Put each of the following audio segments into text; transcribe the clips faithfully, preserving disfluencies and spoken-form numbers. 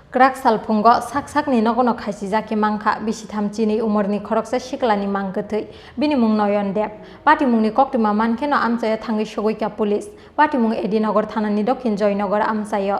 Kwrak salphungo sak sakni nogono khaisijak khe mankha bisi tham chini umorni khoroksa siklani mang kwthwi, bini mung Noyon Deb. Patimungni koktwma mankheno amchaio thangwi sogwikha police. Patimung A D Nagar thanani dokhin Joynagar amchaio.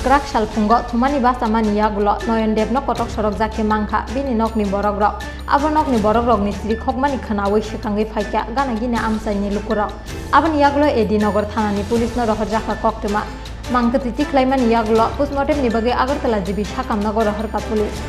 Kwrak salphungo thumani bachamani yagulo Noyon Debno kotok sorokjak khe mankha bini nokni borokrok. Abo nokni borokrokni chirikhokmani khwnawi swkangwi phaikha gana gini amchaini lukurok. Aboni yagulo A D Nagar thanani policeno rohorjakha koktwma. Mang kwthwi tikhlaimani yagulo postmortemni bagwi Agartala G B sakamnogo rohorkha police.